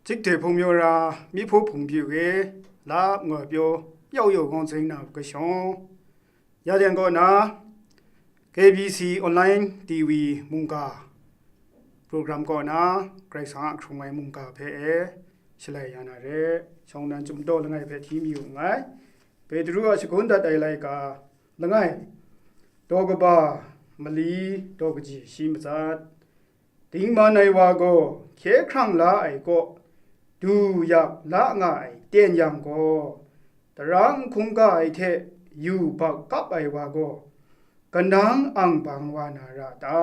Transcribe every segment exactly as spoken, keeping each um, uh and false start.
Chik hte hpung mayu ra, myi hpu hpung pyi u e, lap ngoi pyaw, yau yau gawng zeng na hku kashawng, ya den kaw na, K B C Online T V mungga program kaw na, Karai Kasang a hkrung ai mungga hpe e shalai ya na re, shawng nan chyum daw langai hpe hti mayu nngai. Petru a shagun dat ai laika langai, daw kaba mali, daw kaji shi matsat. Dingman ai wa gaw hkye hkrang la ai kaw, du yak la nga ai ten yang gaw, tarang hkungga ai hte yu bak kap ai wa gaw, kanang ang bang wa na ra ta?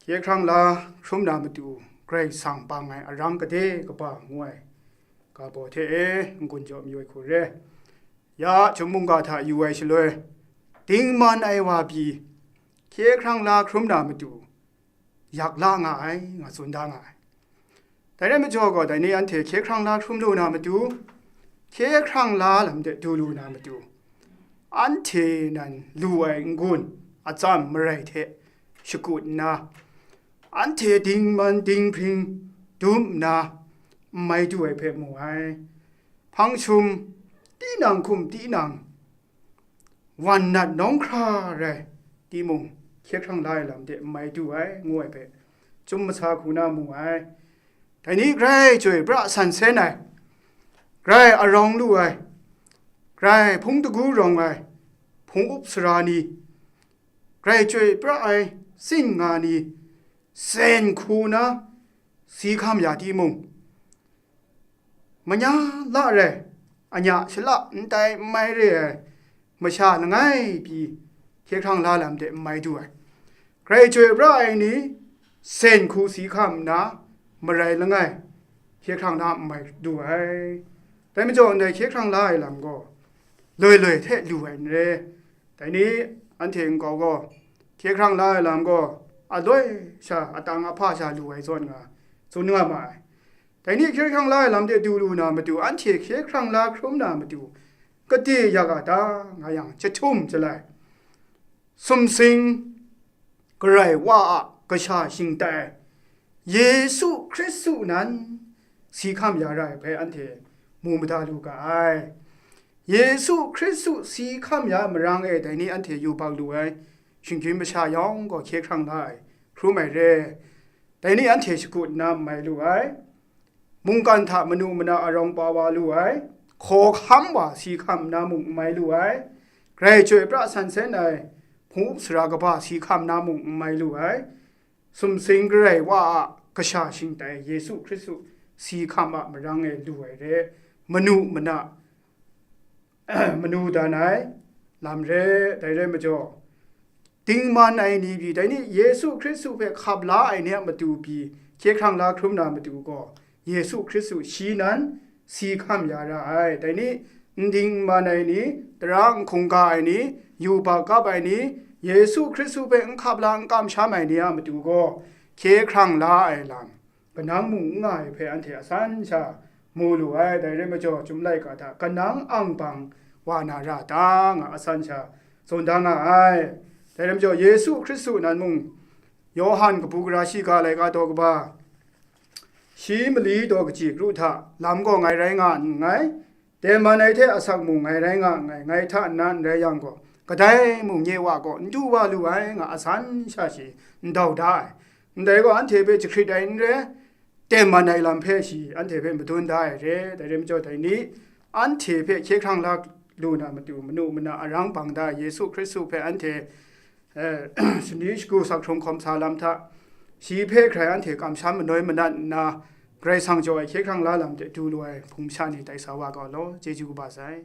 Hkye hkrang la hkrum na matu, Karai Kasang bang ai arang kade kaba ngu ai ga baw hte e n-gun jaw mayu ai hku re. Ya chyum mungga hta yu ai shaloi, dingman ai wa pyi, hkye hkrang la hkrum na matu, yak la nga ai, nga tsun da nga ai. Dai rai majaw gaw, dai ni anhte hkye hkrang la hkrum lu na matu, hkye hkrang la lam de du lu na matu, anhte nan lu ai n-gun atsam marai hte shakut nna, anhte dingman dinghpring dum nna n mai du ai hpe mu ai. Hpang shum tinang hkum tinang, wan nat nawng hkra rai timung, hkye hkrang la ai lam de n mai du ai, ngu ai hpe, chyum masa hku na mu ai. Dai ni grai chyoi pra san sen ai, grai arawng lu ai, grai hpung dagu rawng ai, hpung up sara ni, grai chyoi pra ai, tsin nga ni, sen hku na si hkam ya timung, manya la rai, anya shala n tai n mai re ai masha langai pyi hkye hkrang la lam de n mai du ai. Grai chyoi pra ai ni, sen hku si hkam nna, marai langai hkye hkrang la n mai du ai. Dai majaw, ndai hkye hkrang la ai lam gaw, loi loi hte lu ai n re. Dai ni anhte nkau gaw, hkye hkrang la ai lam gaw, aloi sha, atang ahpa sha lu ai zawn nga, tsun nga ma ai. Dai ni hkye hkrang la ai lam de du lu na matu, anhte hkye hkrang la hkrum na matu, kade ya ga ta, nga yang, chyahtum chyalai, sumsing, Karai Wa a kasha shingtai, Yesu Hkristu nan si hkam ya ra ai hpe anhte mu mada lu ga ai. Yesu Hkristu si hkam ya marang e, dai ni anhte yubak lu ai shinggyim masha yawng gaw hkye hkrang la ai, hkrum ai re. Dai ni anhte shakut nna n mai lu ai. Mungkan hta manu mana arawng pa wa lu ai, hkawhkam wa si hkam nna mung n mai lu ai, grai chyoi pra san sen ai, hpung up sara kaba si hkam nna mung n mai lu ai, sumsing Karai Wa a kasha shingtai Yesu Hkristu si hkam a marang e lu ai re, manu mana manu dan ai lam re. Dai rai majaw, dingman ai ni pyi, dai ni Yesu Hkristu hpe hkap la ai ni a matu pyi hkye hkrang la hkrum na matu gaw, Yesu Hkristu shi nan si hkam ya ra ai. Dai ni n dingman ai ni, tara n hkungga ai ni, yubak kap ai ni, Yesu Hkristu hpe n hkap la n kamsham ai ni a matu gaw, hkye hkrang la ai lam, kanang mung n nga ai hpe anhte asan sha mu lu ai. Dai rai majaw, chyum laika hta kanang ang bang wa na ra ta, nga asan sha tsun da nga ai. Dai rai majaw, Yesu Hkristu nan mung, Yawhan kabu gara shiga laika daw kaba, shi mali daw kaji kru hta lam gaw ngai rai nga nngai, tengman ai hte asak mung ngai rai nga nngai, ngai hta nna n rai yang gaw, kadai mung nye wa gaw n du wa lu ai, nga asan sha shi n dau da ai. Ndai gaw, anhte hpe jahkrit ai n re, tengman ai lam hpe shi anhte hpe madun da ai re. Dai rai majaw, dai ni anhte hpe hkye hkrang la lu na matu, manu mana arang bang da ai Yesu Hkristu hpe anhte, eh, shani shagu sak hkrung hkawm sa lam hta, shi hpe hkrai anhte kamsham manoi manat nna, Karai Kasang jaw ai hkye hkrang la lam de du lu ai hpung masha ni tai sa wa ga law, chyeju kaba sai.